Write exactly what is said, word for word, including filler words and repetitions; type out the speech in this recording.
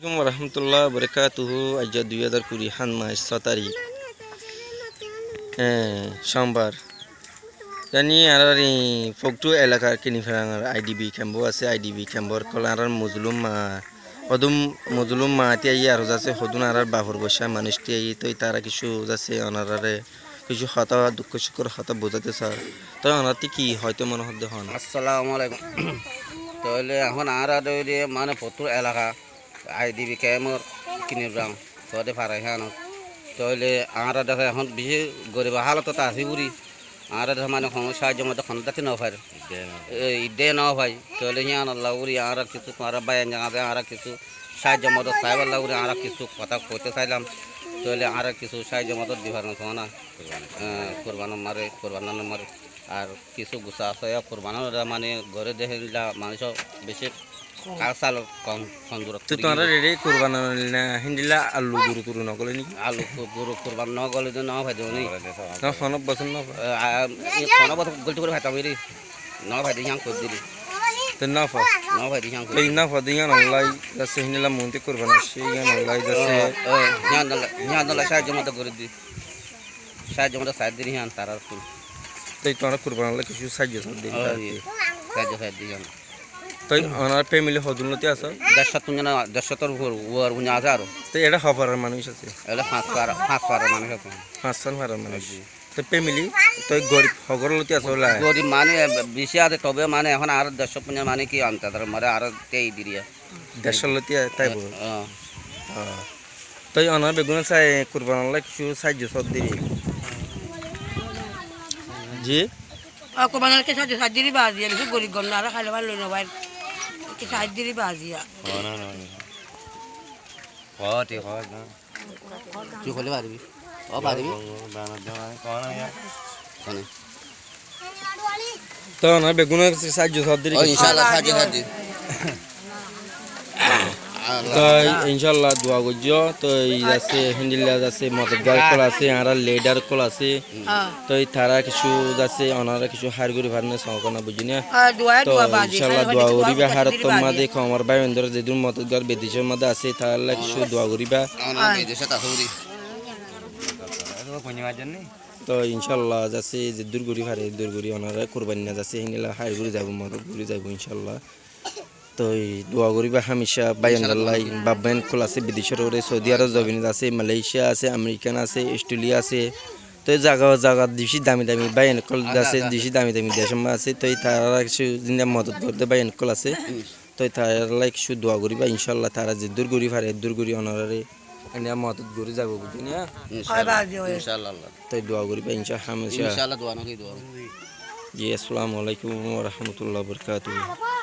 Warahmatullah wabarakatuhu. Aijja dui házar kuri hán mac só tarík, e, cómbar. Yáni añárar e Foktú elakar Kiniferangar I D P kemp asé, I D P kempor kol añárar mozolum maa, hodún mozolum maa tí aiyé, ar zasé hodún añárar bafor boicá manúic tí aiyé, toi tará kissú zasé onoráre kissú hotá, dukkó sukkór hotá buzáito saár. Toi onoráttu ki hoitó mone hoódde hoón. Assalamu alaikum. Tóile ehón añára dóri mane Foktú elaka I D P kempor Kiniferang, tóde fara híyanot. Tóile añára dé ehón beci gorib hálot ot así furi. Añára dé mane hono sáijjo modot hono dáti no fair. Idde no fai. E, idde no fai. Tóile híyanolla furi añára kissú tuáñra bái añára, añára kissú sáijjo modot saibálla furi añára kissú hotá hoitó sailam. Tóile añára kissú sáijjo modot di faron sóna. E, kurbanor mare, kurbanor mare. Ar kissú gusa asé, yá kurbanor mane goré dé héndilla manúic beci Kasal kon, kon durot. Te tuáñra rere kurban na híndilla allu guru turu no gole niki? Allu ku-, guru kurban no gole de no faide ni. No, hono bosór no fa-, e, a, e, hono bosór golti gori faitam eri. No faide híyan kori dili. Te no fa-, no faide híyan kori. Te no fa de híyan ollai, zasé híndilla monti kurban asé, híyan ollai zasé. E, e, híyan ollai, híyan ollai sáijjo modot gori di. Sáijjo modot sai diri híyan tarar kun. Te tuáñra kurban ollai kissú sáijjo sai diri. O, tar iye. Ki? Sáijjo sai diri híyan. Toi onar family hodún lóti asó? Deccót, deccót or uore, uore asé aró. Toi ere ho farar manúic asé? Ere fañs fara, fañs farar manúic asé. Fañs san farar manúic. Ji. Toi family, toi gorib hogor lóti asó la? Gorib mane beci asé, tobe mane ehón ar deccót mane ki ante ar mare ar tei diriya. Deccót lóti a-, taibo. E, e. O. Toi onar beggún sai kurban ollai kissú sáijjo sódde. Ji? O, kurban ollai kissú sáijjo sódde ri bazi, beci gorib gom na, ar háile bála no bai. Kissú sáijjo sódde ri bazi, ya. O, na, na, na. Koti, koti, na. Tui hoile faribi. O, faribi. Toi onar beggún sáijjo sódde. O, inshallah, sáijjo sódde. Toi inshallah dua goijjo. Toi zasé híndilla zasé modotgar ókkol asé, añárar leader ókkol asé. Toi tará kissú zasé, onora kissú háir gori faron né, sókona buzi na. Toi inshallah dua goriba, hárottor maze komor bái bondúra zedún modotgar bidecor maze asé, tará kissú dua goriba. Toi inshallah zasé zeddur gori fare, eddur gori onora kurbanina zasé híndilla háir gori zaibo, modot gori zaibo inshallah. Toi dua goriba hámica bái bondúra lai, baf báin ókkol asé bidecor uore, Saudi Arab zobinot asé, Malaysia asé, American asé, Australia asé. Toi zaga zaga beci dami dami bái báin ókkol asé, beci dami dami decor maze asé. Toi tará kissú zinde modot gori de bái báin ókkol asé. Toi tará lai kissú dua goriba, inshallah tará zeddur gori fare, eddur gori onorare ene modot gori zaibo, buzi na? Inshallah. Toi dua goriba, inshallah, hámica. Inshallah, dua no ki dua. Ji, assalamu alaikum wa rahmatullahi wa barakatuhu.